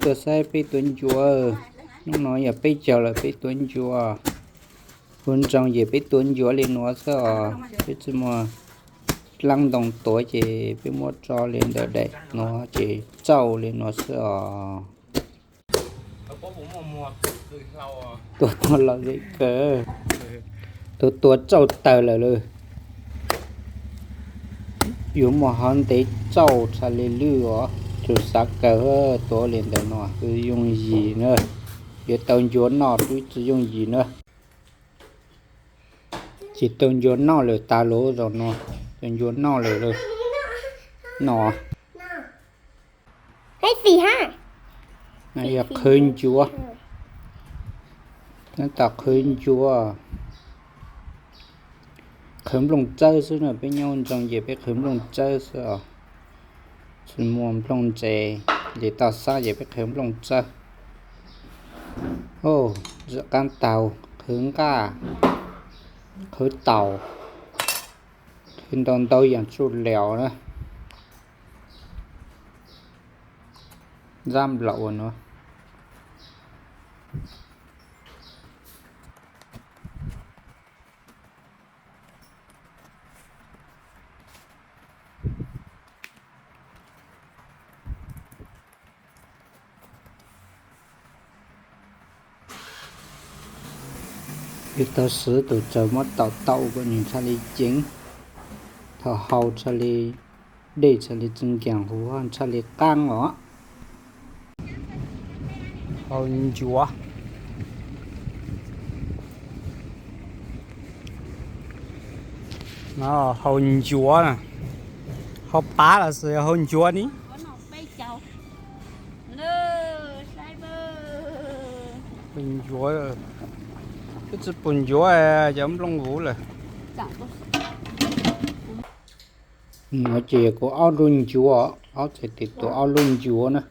tuaj saib peb tuav ncuav. Hnub no yog peb caug lawm peb tuav ncuav. Kuv ntsoov ces peb tuav ncuav li nuav xwb os, peb tsi muaj dlaab ntoo tuav ces peb muab tso li ntawm daim nuav ces tsauj li nuav xwb os. Tuav tau los zem kawg. Tuav tuav tsauj tawg lawm lawm. Yuav muaj hov ntev tsauj tshaj li lwj os, tsuas xav kawg tuav li ntawm no, yooj yim na. Yuav tau ncuav noj twb tsi yooj yim na. Ces tau ncuav noj lawm tas lawm zaum no, tau ncuav noj lawm lawm. No, yog qhwv ncuav, tab tom qhwv ncuav. Qhwv nplooj tsawb xwb na, peb nyob ntsoov ces peb qhwv nplooj tsawb xwb os. Tsi muaj nplooj ntse, ces toj xab ces peb qhwv nplooj tsawb. Zam qaab taug, qhwv nqaj, qhwv taus, qhwv ntau ntau yaam tsuj laus na. Ntsab nplaum ua nuav. Yug tau swv tus tsaug muab taus tau kom nws txhaj li ceev, thaum hau txhaj li dej txhaj li tsi nkaag huv, txhaj li qaab os. Hau ncuav, hau ncuav, hau pav los xwb hau ncuav ni. Ncuav, twb tsi pum ncuav cov nplooj huv lawm. No ces kuv ob lub ncuav, ob txhais tes tuav ob lub ncuav na.